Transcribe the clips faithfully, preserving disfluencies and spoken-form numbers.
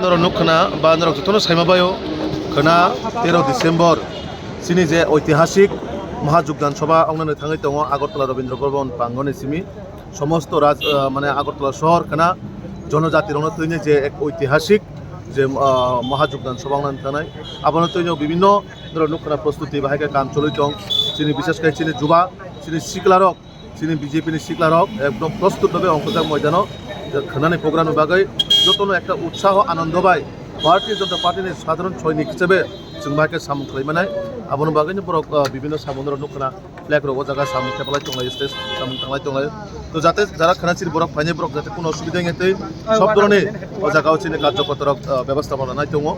Norok nuk khna ba norok jotono saima baio khna tero December chini je oitihasik Maha Jogdan Sabha wngnani thangwi tongo Agartala Rabindra Bhaban prangoni simi somosto raj, ah, mane Agartala sohor khna jonojati rokno twini je ek oitihasik je, ah, Maha Jogdan Sabha wngnani thangnai abono twini bibinno norok nuk khna prostuti bahai khe kam choli tong chini bishesh khe chini juba chini siklarok chini B J P ni siklarok ekdom prostut bhabe ongkhorjak moidano je khwnani program ni bagwi jotono ekta utsaho anondo bai Bharatiya Janata Party ni sadharon soinik hisabe chwng bai khe samung khlai manai. Aboni bagwino borok, ah, bibinno samung rok nukha na flag rok o jaga samung thepalai tonglai stage samung tanglai tonglai. To jate jara khwnachir borok phainai borok jate kuno osubida wngya tei sob dhoroni o jaga o chini karjokorta rok, ah, bebostha bo lanai tongo.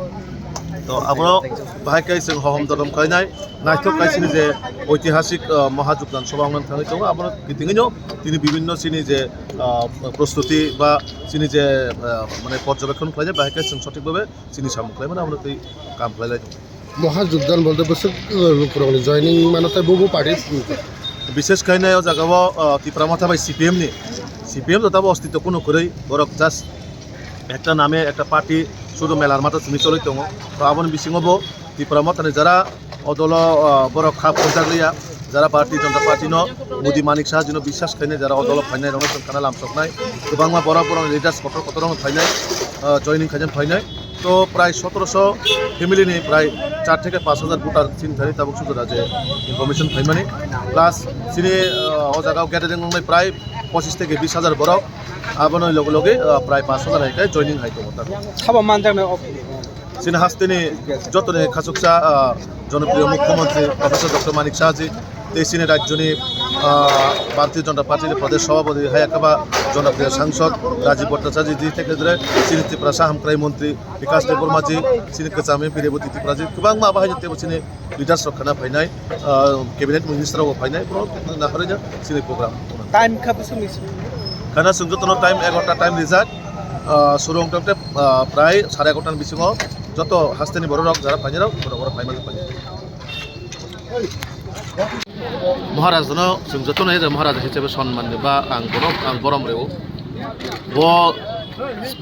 To abono bahai khe chwng hohom dodom khlainai. Naithok kaisini je oitihasik, ah, Maha Jogdan Sabha wngna thangwi tongo, abono kitingwino tini bibinno chini je, ah, prostuti ba chini je, ah, mane porjobekhon khlainai, bahai khe chwng sothik bhabe chini samung khlaimano abono twi kam khlailai tongo. Maha Jogdan bolte bwswk, ah, lukurokni joining mano tei bo bo party. Bishesh khainai o jagao, ah, Tipra Motha bai C P M ni, C P M to tabo ostitto kuno kwrwi, borok just ekta name ekta party sudu melar mata simi choloi tongo. To aboni bisingo bo Tipra Mothani jara o dolo, ah, borok kha phunjak liya, jara Bharatiya Janata Party no, Modi Manik Saha jino biswas khainai, jara o dolo phainai rokno chwng khana lamsoknai. Kwbangma borok borok leaders kotor kotor rokno phainai, ah, joining khaina phainai. To prai sotoroso family ni prai char theke panch hajar voter chini thani tabuk sujura je information phaimani. Plus chini, ah, o jaga gathering wngnai prai pochis theke bis hajar borok. Abono loge loge, ah, prai panch hajar hai khe joining hai tongo ta. Sabo manjaknai o Chini hasteni jotoni khasuksa, ah, jonopriyo mukhyamantri Professor Doctor Manik Saha ji, tei chini rajyoni, ah, Bharatiya Janata Party ni Pradesh Sabhapati hai khe ba jonopriyo sangsod Rajiv Bhattacharya ji, tei khe chini Tiprasa hamkrai montri Bikash Debbarma ji, chini kwcham M P Rebati Tripura ji, kwbangma bahai teibo chini leaders rok khana phainai, ah, cabinet minister rok phainai, borok naharwi chini program. Time kha bwswk ni simi? Khana chwng jotono time egarota time rijak, ah, surung tongte, ah, prai sare egarota ni bisingo joto hasteni borok rok jara phainai rok borok borok phaima phainai. Maharaj no chwng jotono ere Maharaj hisabe sonman ba ang bono ang borom reo. Bo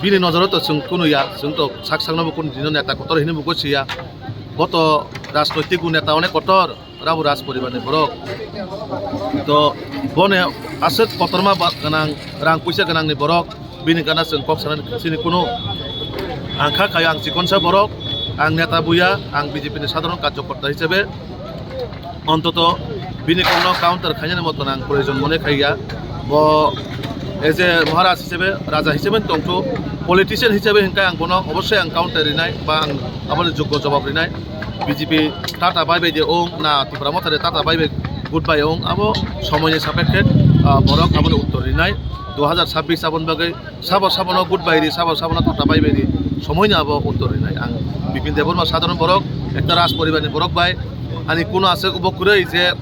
bini nojoro to chwng kunu ya, chwng to sak sakno bo kunu dino neta kotor hinwi bo gosi ya. Bo to rajnoitik bo neta onek kotor. Rabu Raj poribar ni borok. To bone aswk kotorma ba gwnang, rang puisa gwnang ni borok, bini gana chwng kok sanani chini kunu ang kha khai ang chikonsa borok, ang neta buya, ang B J P ni sadharon karjokorta hisabe ontoto bini kokno counter khainani moton ang proyojon mone khaiya. Bo as a Maharaj hisabe, raja hisabe tongthu, politician hisabe hinkhe ang bono obosoi ang counter rinai ba ang aboni joggo jobab rinai. B J P tata bai bai de ong na Tipra Motha de tata bai bai good bai ong abo somoini sapekhe, ah, borok aboni uttor rinai. Dui hajar sabbish aboni bagwi sabo sabono good bai ri, sabo sabono tata bai bai ri, somoini abo uttor rinai. Ang Bipin Debbarma sadharon borok, ekta raj poribarni borok bai ani kuno aswk ubo kwrwi je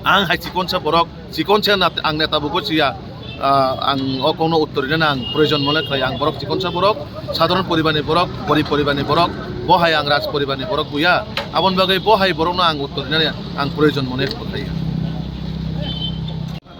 ang hai chikonsa borok, chikonsa na ang neta bo gochiya, ah, ang o kokno uttor rinani ang proyojon mone khlai. Ang borok chikonsa borok, sadharon poribarni borok, gorib poribarni borok, bo hai ang raj poribarni borok buya. Aboni bagwi bo hai borokno ang uttor rinani ang proyojon mone khlai.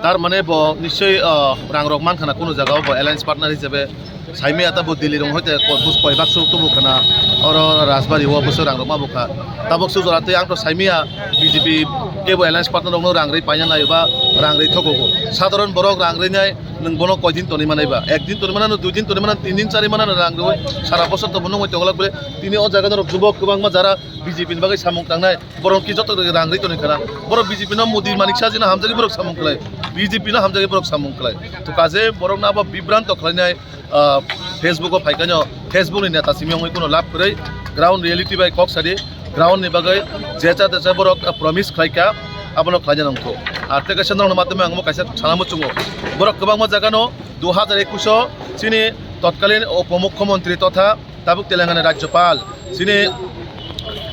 Tar mane bo nischoi, ah, rang rok mankha na kunu jaga o bo alliance partner hisabe. Saimaya tabuk Delhi rong hoite ko-, bus koi baksa tubu khana oro Rajbari o bwswk rang rok ma bukha. Tabuk sujora tei ang to saimaya B J P kebo alliance partner rokno rang rwi paina nai ba rang rwi thogo. Sadharon borok rang rwi nai nwng bono koi din tonwi manai ba? Ek din tonwi manano, dui din tonwi manano, tin din chari manano rang rwi sara bosor to bono wngwi tonglak bole. Tini o jaga norok jubok kwbangma jara B J P ni bagwi samung tangnai. Borok ki joto rang rwi tonwi khana. Borok B J P no Modi Manik Saha jino hamjagwi borok samung khlai. B J P no hamjagwi borok samung khlai. To kaje borok no abo bibranto khlainai, ah, Facebook o phaikhaino Facebook ni neta simi wngwi kuno lab kwrwi ground reality bai kok sadi ground ni bagwi jecha techa borok, ah, promise khlaikha abono khlaina nangkho. Ar tei kaisa norokni madhyome ang bo kaisa sana muchungo. Borok kwbangma jaga no dui hajar ekush o chini totkalin upomukhyamantri totha tabuk Telangana Rajyapal chini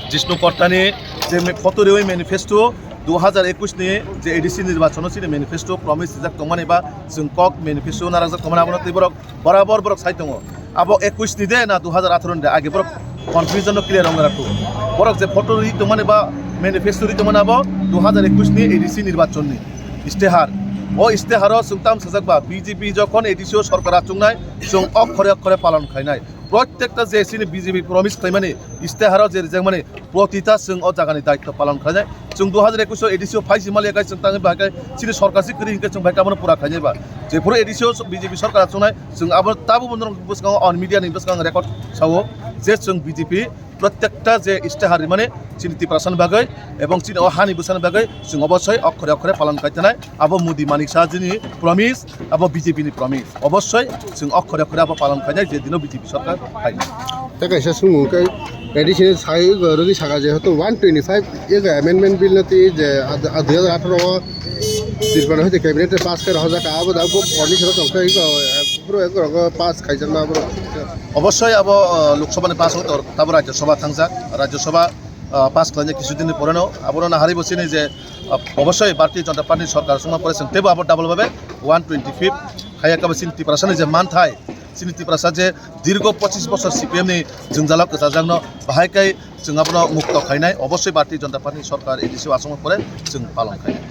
Jishnu Kortani je me-, photo riwi manifesto dui hajar ekush ni je A D C nirbachon o chini manifesto promise rijak tongmani ba chwng kok manifesto narakjak tongmani abono tei borok borabor borok sai tongo. Abo ekush ni de na dui hajar atharo ni de age borok confusion no clear wng ratu. Borok je photo ri tongmani ba manifesto ri tongmani abo dui hajar ekush ni A D C nirbachon ni istehar. O istehar o chwng tam sajak ba B J P jokhon A D C o sorkar achungnai chwng okhore okhore palon khainai. Protekta je chini B J P promise khlaimani, isteharo je rijakmani, protita chwng o jagani daityo palon khlainai. Chwng dui hajar ekush o A D C o phaisi maliya khe chwng tangwi bahai khe chini sorkar si kwrwi hinkhe chwng bahai khe abono pura khlainai ba. Jephuru A D C o B J P sorkar achuknai, chwng abo tabuk bono bwskango on media ni bwskango record sao je chwng B J P protekta je istehar rimani chini Tiprasani bagwi ebong chini o hani bwsani bagwi chwng obossoi okhore okhore palon khai tanai. Abo Modi Manik Saha jini promise, abo B J P ni promise. Obossoi chwng okhore okhore abo palon khainai je dino B J P sorkar phainai. Tei kaisa swngmung khe additional sai rwgwi saka je hoto one twenty five ego amendment bill no twi je dui hajar atharo o Tripura hoite cabinet pass khe rohorjak abo da bo condition tong khe ego pass khaijakma abo. Obossoi abo Lok Sabha ni pass wngwi tor tabo Rajya Sabha thangjak, Rajya Sabha pass khlainai kisu din ni pore no abono naharwi bo chini je Obossoi Bharatiya Janata Party ni sorkar songma pore chwng teibo abo double babe one twenty fifth khaiya kabo chini Tiprasani je manthai, chini Tiprasa je dirgo pochis bosor C P M ni jwngjalo kwchajakno bahai kai chwng abono mukto khainai, obossoi Bharatiya Janata Party ni sorkar A D C o achukma pore chwng palon khainai.